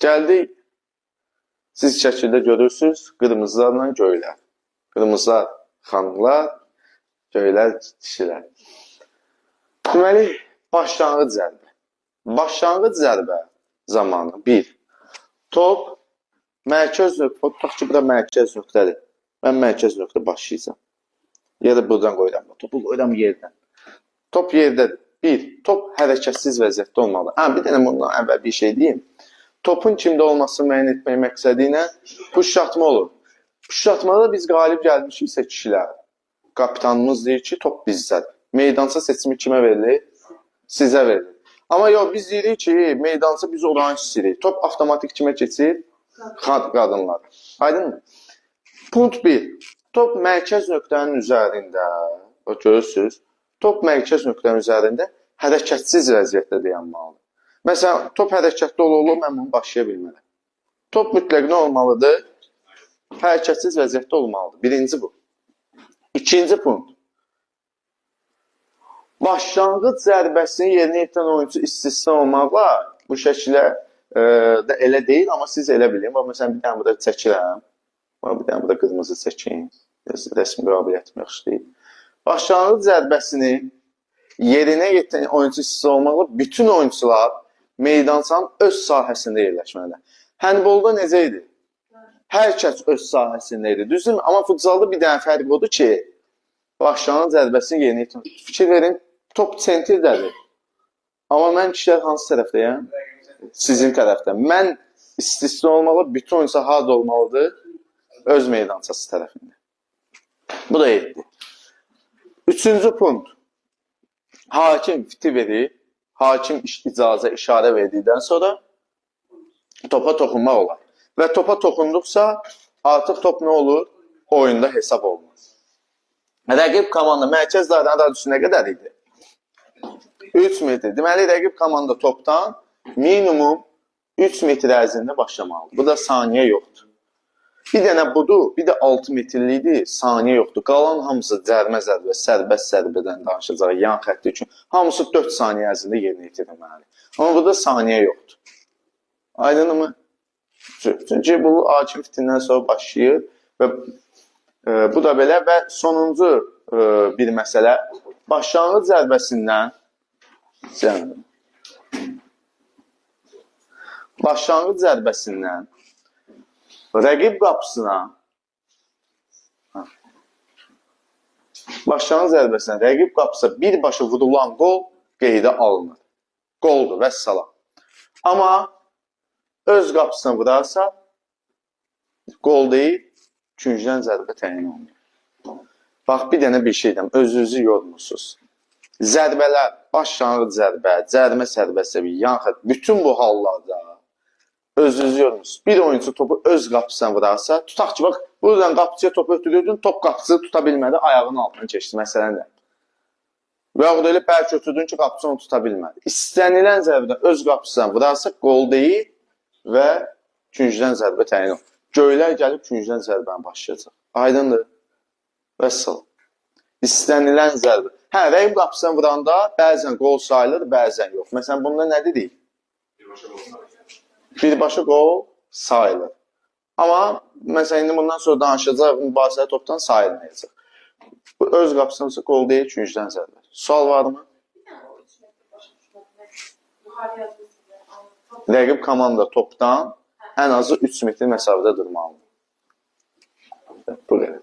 Gəldik. Siz şəkildə görürsünüz, qırmızılarla göylər. Qırmızılar xanımlar, göylər kişilər. Deməli, başlanğıc zərbə. Başlanğıc zərbə zamanı 1. Top mərkəz nöqtə, tutaq ki, bura mərkəz nöqtədir. Mən mərkəz nöqtə başlayacağam. Ya da buradan qoyuram. Topu qoyuram yerdən. Top yerdədir. 1. Top hərəkətsiz vəziyyətdə olmalıdır. Ha, bir dənə bundan əvvəl bir şey deyim. Topun kimdə olmasını müəyyən etmək məqsədi ilə puşlatma olur. Puşlatmada biz qalib gəlmişiksə kişilər, kapitanımız deyir ki, top bizdədir. Meydança seçimi kimə verilir? Sizə verilir. Amma yox, biz deyirik ki, meydança biz oranı istəyirik. Top avtomatik kimə keçir? Qadınlara. Aydınmı? Punkt 1. Top mərkəz nöqtənin üzərində, bax görürsünüz, top mərkəz nöqtənin üzərində hərəkətsiz vəziyyətdə dayanmalıdır. Məsələn, top hərəkətli olur, mən bunu başlaya bilmərəm. Top mütləq nə olmalıdır? Hərəkətsiz vəziyyətdə olmalıdır. Birinci bu. İkinci punkt. Başlanğıc zərbəsini yerinə yetirən oyunçu istisna olmaqla bu şəklə də elə deyil, amma siz elə bilin. Bax, məsələn, bir dənə burada çəkirəm. Bax, bir dənə burada qırmızı çəkin. Rəsmi qabiliyyətim yaxşı deyil. Başlanğıc zərbəsini yerinə yetirən oyunçu istisna olmaqla bütün oyunçular meydançanın öz sahəsində yerləşməlidir. Handbolda necə idi? Hər kəs öz sahəsində idi. Düzdürmü? Amma futzalda bir dənə fərq odur ki, başlanğıc zərbəsini yerinə yetirmək. Fikir verin, top sentrdədir. Amma mən kişilər hansı tərəfdəyəm? Sizin tərəfdə. Mən istisna olmalı, bütün oyunçular harda olmalıdır? Öz meydançası tərəfində. Bu da yetdi. Üçüncü punkt. Hakim fiti verir. Hakim icazə, işarə verdikdən sonra topa toxunmaq olar. Və topa toxunduqsa artıq top nə olur? Oyunda hesab olunur. Rəqib komanda mərkəz dairənin radiusu nə qədər idi? 3 metr. Deməli, rəqib komanda topdan minimum 3 metr ərzində başlamalıdır. Bu da saniyə yoxdur. Bir dənə budur, bir də 6 metrlikdir, saniyə yoxdur. Qalan hamısı cərmə zərbə, sərbəst zərbədən danışacaq, yan xətti üçün. Hamısı 4 saniyə ərzində yerinə yetirilməlidir. Amma burada saniyə yoxdur. Aydınmı? Çünki bu hakim fitindən sonra başlayır və bu da belə və sonuncu bir məsələ başlanğıc zərbəsindən başlanğıc zərbəsindən rəqib qapısına başlanğıc zərbəsindən rəqib qapısına birbaşa vurulan qol qeydə alınır. Qoldur, vəssalam. Amma öz qapısına vurarsa qol deyil, küncdən zərbə təyin olunur. Bax, bir dənə bir şey deyim, özünüzü yormursunuz. Zərbələr, başlanğıc zərbə, cərmə zərbəsi, yan xətt, bütün bu hallarda özünüzü yormursunuz. Bir oyunçu topu öz qapısına vurarsa, tutaq ki, bax, buradan qapıçıya topu ötürürdün, top qapıcı tuta bilmədi, ayağının altına keçdi, məsələn də. Və yaxud elə bərk ötürdün ki, qapıcı onu tuta bilmədi. İstənilən zərbədən öz qapısına vurarsa, qol deyil və küncdən zərbə təyin olunur. Göylər gəlib küncdən zərbəni başlayacaq. Aydındır. Vəssalam. İstənilən zərbə. Hə, rəqib qapısına vuranda bəzən qol sayılır, bəzən yox. Məsələn, bunda nə dedik? Birbaşa qol sayılır. Amma məsələn, indi bundan sonra danışacaq, mübahisəli topdan sayılmayacaq. Bu öz qapısına qol deyil, küncdən zərbə. Sual varmı? Rəqib komanda topdan ən azı 3 metr məsafədə durmalıdır. Bu qədər.